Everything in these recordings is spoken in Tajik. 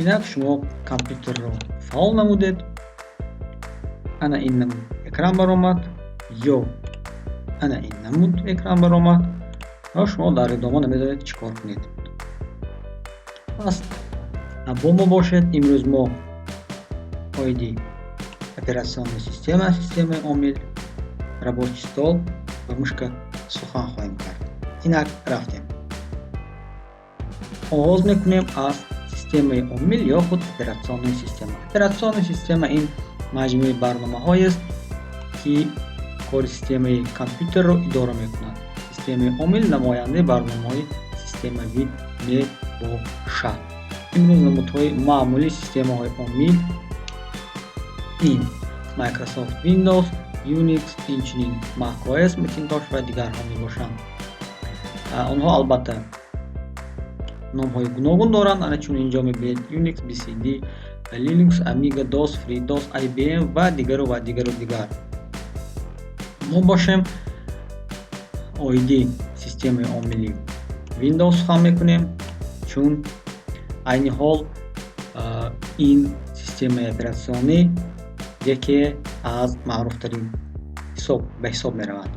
Инак, шумо компютерро фаъол намудед, ана ин намуд экран баромад ё ана ин намуд экран баромад ва шумо дар идома намедонед, чӣ кор кунед. Пас бо мо бошед. Имрӯз мо оиди операционная система, системаи омил, рабочий стол ва мышка сухан хоҳем кард. Инак, рафтем, оғоз мекунем аз системаи омил ё худ операционная система. Операционная система ин маҷмӯи барномаҳоест, ки кори системаи компютерро идора мекунад. Системаи омил намояндаи барномаҳои системавӣ мебошад. Имрӯз намудҳои маъмулии системаҳои омил ин Microsoft Windows, Unix, инчунин macOS, Macintosh ва дигарҳо мебошанд. Онҳо албатта номҳои гуногун доранд, ана чун инҷо мебинед: Unix, BSD, Linux, Amiga, DOS, FreeDOS, IBM ва дигару ва дигару дигар. Мо бошем, оиди системаи омили Windows сухан мекунем, чун айни ҳол ин системаи оператсионӣ яке аз маъруфтарин ба ҳисоб меравад.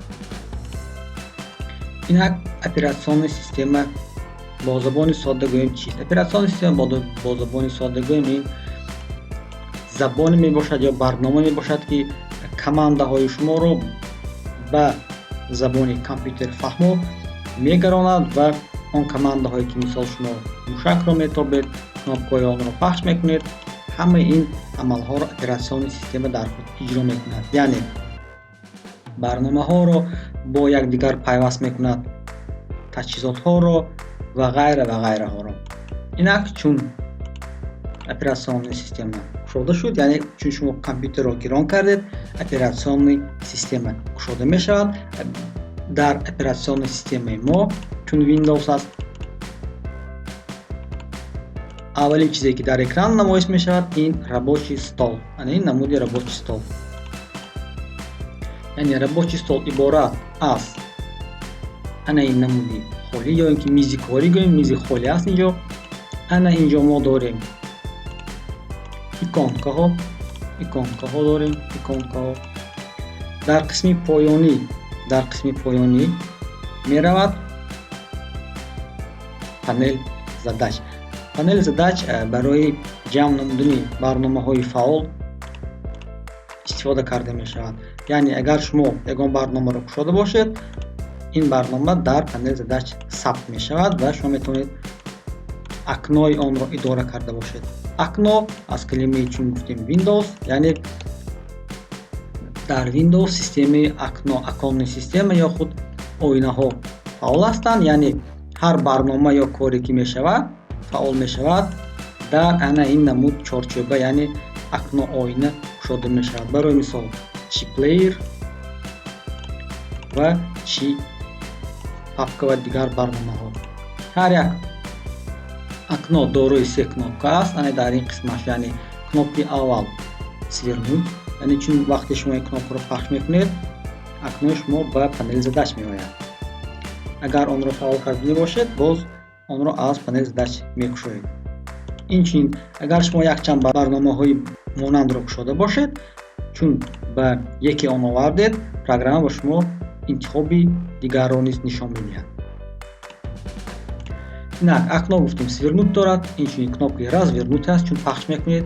Инак, операционная система бо забони содда гӯем, чист? Операционная система бо забони содда гӯем, ин забоне мебошад ё барнома мебошад, ки командаҳои шуморо ба забони компютер фаҳмо мегаронад ва он командаҳое, ки мисол шумо мушакро метобед, кнопкаҳои онро пахш мекунед, ҳамаи ин амалҳоро операционная система дар худ иҷро мекунад, яъне барномаҳоро бо якдигар пайваст мекунад, таҷҳизотҳоро ва ғайра ва ғайраҳоро. Инак, чун операционная система кушода шуд, яъне чун шумо компютерро гирон кардед, операционная система кушода мешавад. Дар операционная системаи мо, чун Windows аст, аввалин чизе, ки дар экран намоиш мешавад, ин рабочий стол, ана ин намуди рабочий стол. Яъне рабочий стол иборат аз ана ин намуди холӣ ё ин ки мизи корӣ гӯем, мизи холӣ аст инҷо. Ана инҷо мо дорем иконкаҳо, иконкаҳо дорем, иконкаҳо. Дар қисми поёнӣ меравад панель задач. Панель задач барои ҷамъ намудани барномаҳои фаъол истифода карда мешавад. Яъне агар шумо ягон барномаро кушода бошед, ин барнома дар панель задач сабт мешавад ва шумо метавонед окнои онро идора карда бошед. Окно аз калимаи, чун гуфтем, Windows, яъне дар Windows системаи окно, оконная система ё худ оинаҳо фаъол ҳастанд. Яъне ҳар барнома ё коре, ки мешавад, фаъол мешавад, дар ана ин намуд чорчӯба, яъне окно, оина кушода мешавад. Барои мисол, чи плеер ва чи папка ва дигар барномаҳо. Ҳар як окно дорои се кнопка аст. Ана дар ин қисмаш, яъне кнопкаи аввал «Свернуть», яъне чун вақте шумо ин кнопкаро пахш мекунед, окнои шумо ба панель задач меояд. Агар онро фаъол карда бошед, боз онро аз панель задач мекушоед. Инчунин, агар шумо якчанд барномаҳои монандро кушода бошед, чун ба яке он овардед, программа ба шумо интихоби дигарро низ нишон медиҳад. Инак, окно гуфтем, «Свернуть» дорад, инчунин кнопкаи «Развернуть» аст. Чун пахш мекунед,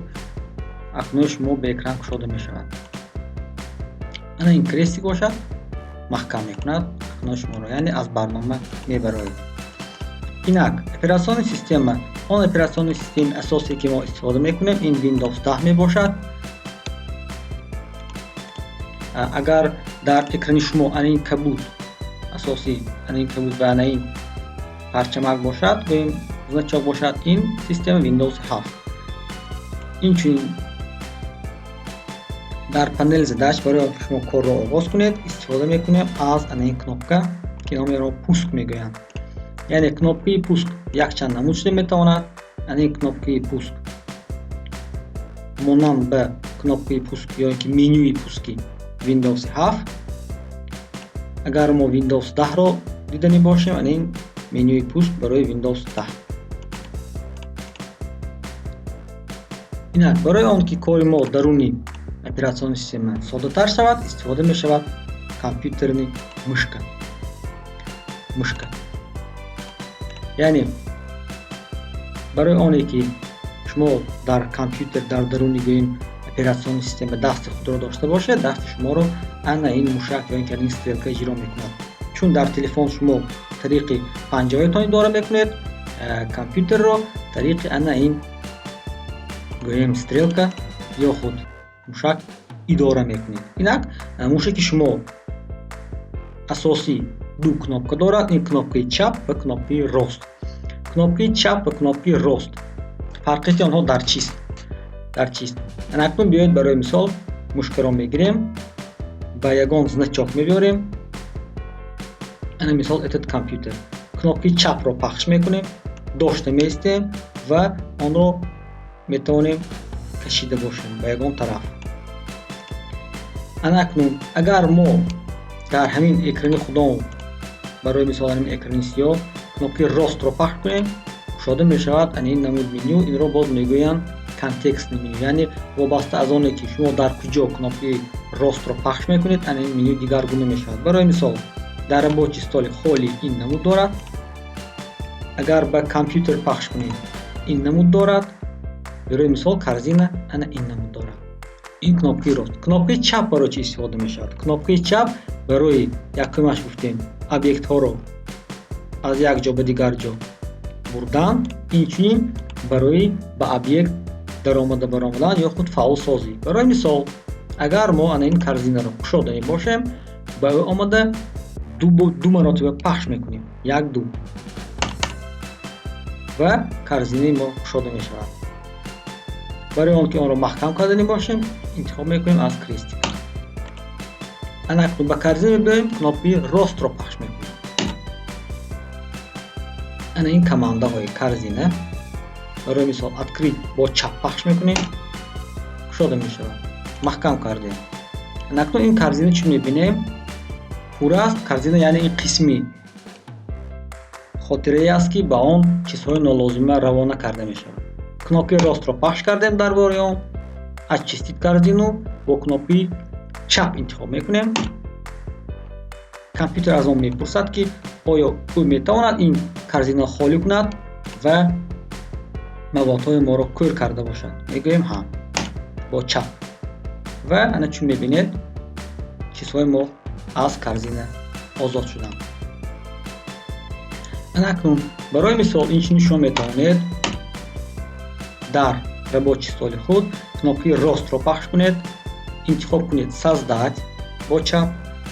окнои шумо ба экран кушода мешавад. Ана ин крестик бошад, маҳкам мекунад окнои шуморо, яъне аз барнома мебароед. Инак, операционная система, он операционная системаи асосе, ки мо истифода мекунем, ин Windows 10 мебошад. Агар дар экрани шумо ана ин кабуд асосӣ, ана ин кабуд ва ана ин парчамак бошад, гӯем, значок бошад, ин система Windows 7. Инчунин, дар панель задач барои он ки шумо корро оғоз кунед, истифода мекунем аз ана ин кнопка, ки номеро «Пуск» мегӯянд. Яъне кнопкаи «Пуск» якчанд намуд шуда метавонад. Ана ин кнопкаи «Пуск» монанд ба кнопкаи «Пуск» ё ин ки менюи пуски Windows 7. Агар мо Windows 10-ро диданӣ бошем, ана ин менюи «Пуск» барои Windows 10. Инак, барои он ки кори мо даруни операционная система соддатар шавад, истифода мешавад компьютерный мышка. Мышка. Яъне барои оне ки шумо дар компютер, дар даруни, гӯем, операционная система дасти худро дошта бошед, дасти шуморо ана ин мушак ё ин ки ин стрелка иҷро мекунад. Чун дар телефон шумо тариқи панҷаҳоятон идора мекунед, компютерро тариқи ана ин, гӯем, стрелка ё худ мушак идора мекунед. Инак, мушаки шумо асосӣ ду кнопка дорад: ин кнопкаи чап ва кнопкаи рост. Кнопкаи чап ва кнопкаи рост, фарқияти онҳо дар чист? Акнун биёед, барои мисол, мушкаро мегирем, ба ягон значок мебиёрем. Ана, мисол, этот компьютер. Кнопкаи чапро пахш мекунем, дошта меистем ва онро метавонем кашида бошем ба ягон тараф. Ана акнун, агар мо дар ҳамин экрани худон, барои мисол, ҳамин экрани сиёҳ, кнопкаи ростро пахш кунем, кушода мешавад ана ин намуд меню. Инро боз мегӯянд контекстный меню, яъне вобаста аз оне ки шумо дар куҷо кнопкаи ростро пахш мекунед, ана ин меню дигаргуна мешавад. Барои мисол, дар рабочий столи холӣ ин намуд дорад, агар ба компютер пахш кунед, ин намуд дорад, барои мисол, корзина ана ин намуд дорад. Ин кнопкаи рост. Кнопкаи чап барои чӣ истифода мешавад? Кнопкаи чап барои, якумаш гуфтем, объектҳоро аз як ҷо ба дигар ҷо бурдан, инчунин барои ба объект даромада баромадан ё худ фаъолсозӣ. Барои мисол, агар мо ана ин корзинаро кушоданӣ бошем, ба ӯ омада ду маротиба пахш мекунем, як, ду, ва корзинаи мо кушода мешавад. Барои он ки онро маҳкам карданӣ бошем, интихоб мекунем аз крестик. Ана акнун ба корзина мебиёем, кнопкаи ростро пахш мекунем. Ана ин командаҳои корзина. Барои мисол, открыть бо чап пахш мекунем, кушода мешавад, маҳкам кардем. Ана акнун ин корзина, чун мебинем, пур аст. Корзина, яъне ин қисми хотирае аст, ки ба он чизҳои нолозима равона карда мешавад. Кнопкаи ростро пахш кардем, дар бораи он очистить корзину бо кнопкаи чап интихоб мекунем. Компютер аз он мепурсад, ки оё ӯ метавонад ин корзинаро холӣ кунад ва маводҳои моро кӯр карда бошад. Мегӯем ҳа бо чап ва ана, чун мебинед, чизҳои мо аз корзина озод шуданд. Ана акнун, барои мисол, инчунин шумо метавонед дар рабочий столи худ кнопкаи ростро пахш кунед, интихоб кунед создать бо чап.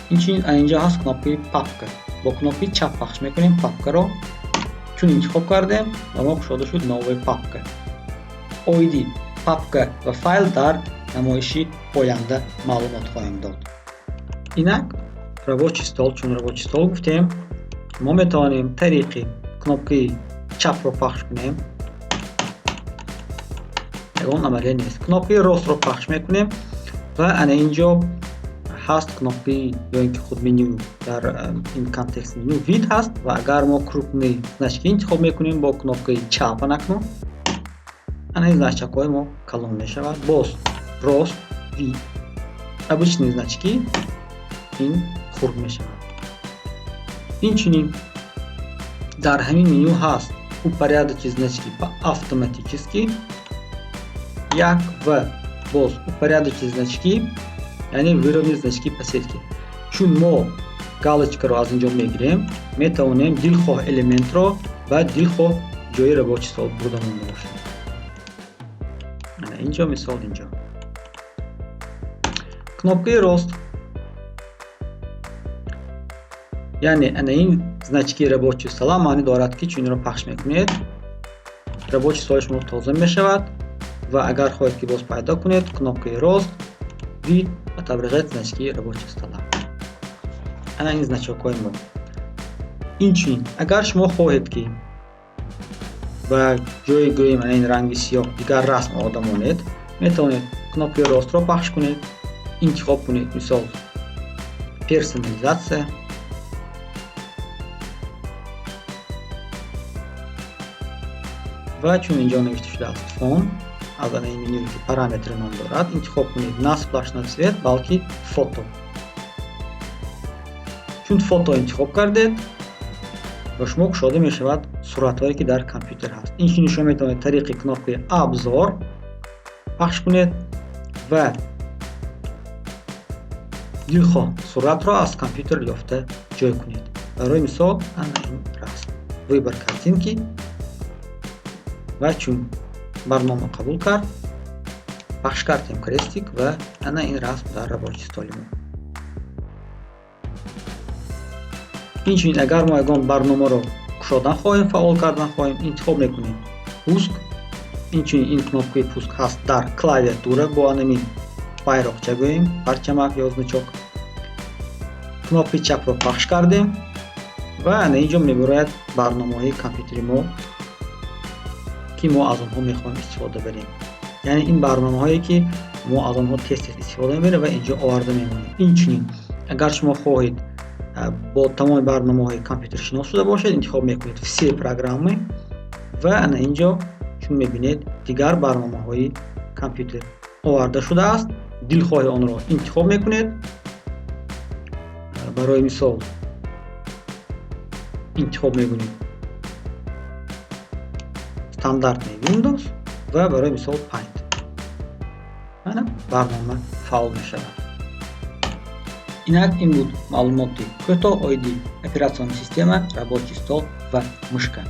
Инчунин инҷо ҳаст кнопкаи папка, бо кнопкаи чап пахш мекунем папкаро. Чун интихоб кардем, ба мо кушода шуд новая папка. Оиди папка ва файл дар намоиши оянда маълумот хоҳем дод. Инак, рабочий стол. Чун рабочий стол гуфтем, мо метавонем тариқи кнопкаи чапро пахш кунем, ягон амалия нест. Кнопкаи ростро пахш мекунем ва ана инҷо ҳаст кнопкаи ё ин ки худ меню, дар ин контекст меню вид ҳаст ва агар мо крупные значки интихоб мекунем бо кнопкаи чап, анакнун ана ин значокҳои мо калон мешавад. Боз рост, вид, обычные значки, ин хурд мешавад. Инчунин дар ҳамин меню ҳаст упорядочить значки по автоматически як ва боз упорядочить значки, яъне выровнять значки по сетке. Чун мо галочкаро аз инҷо мегирем, метавонем дилхоҳ элементро ба дилхоҳ ҷои рабочий стол бурда монда бошем. Ана инҷо, мисол, инҷо кнопкаи рост, яъне ана ин значки рабочий стола маънӣ дорад, ки чун инро пахш мекунед, рабочий столи шумо тоза мешавад. Ва агар хоҳед, ки боз пайдо кунед, кнопкаи рост, вид, отображать значки рабочего стола. Ана ин значокҳои мо. Инчунин, агар шумо хоҳед, ки ба ҷои, гӯем, ана ин ранги сиёҳ дигар расм оварда монед, метавонед кнопкаи ростро пахш кунед, интихоб кунед, мисол, персонализация, ва чун инҷо навишта шудааст фон. Аз ана ин менюе, ки «Параметры» ном дорад, интихоб кунед на «Сплошной цвет», балки «Фото». Чун «Фото» интихоб кардед, ба шумо кушода мешавад суратҳое, ки дар компютер ҳаст. Инчунин шумо метавонед тариқи кнопкаи «Обзор» пахш кунед ва дилхоҳ суратро аз компютер ёфта ҷой кунед. Барои мисол, ана ин расм, «Выбор картинки», ва чун барнома қабул кард, пахш кардем крестик ва ана ин расм дар рабочий столи мо. Инчунин, агар мо ягон барномаро кушодан хоҳем, фаъол кардан хоҳем, интихоб мекунем «Пуск». Инчунин ин кнопкаи «Пуск» ҳаст дар клавиатура бо анамин байроқча, гӯем, парчамак ё значок. Кнопкаи чапро пахш кардем ва ана ин ҷо мебарояд барномаҳои компютери мо, ки мо аз онҳо мехоҳем истифода барем, яъне ин барномаҳое, ки мо аз онҳо тез тез истифода мебарем ва инҷо оварда мемонем. Инчунин, агар шумо хоҳед бо тамоми барномаҳои компютер шинос шуда бошед, интихоб мекунед «Все программы» ва ана ин ҷо, чун мебинед, дигар барномаҳои компютер оварда шудааст. Дилхоҳи онро интихоб мекунед. Барои мисол, интихоб мекунем стандартный Windows ва, барои мисол, Paint. Ана барнома фаъол мешавад. Инак, ин буд маълумоти кӯтоҳ оиди операционная система, рабочий стол ва мышка.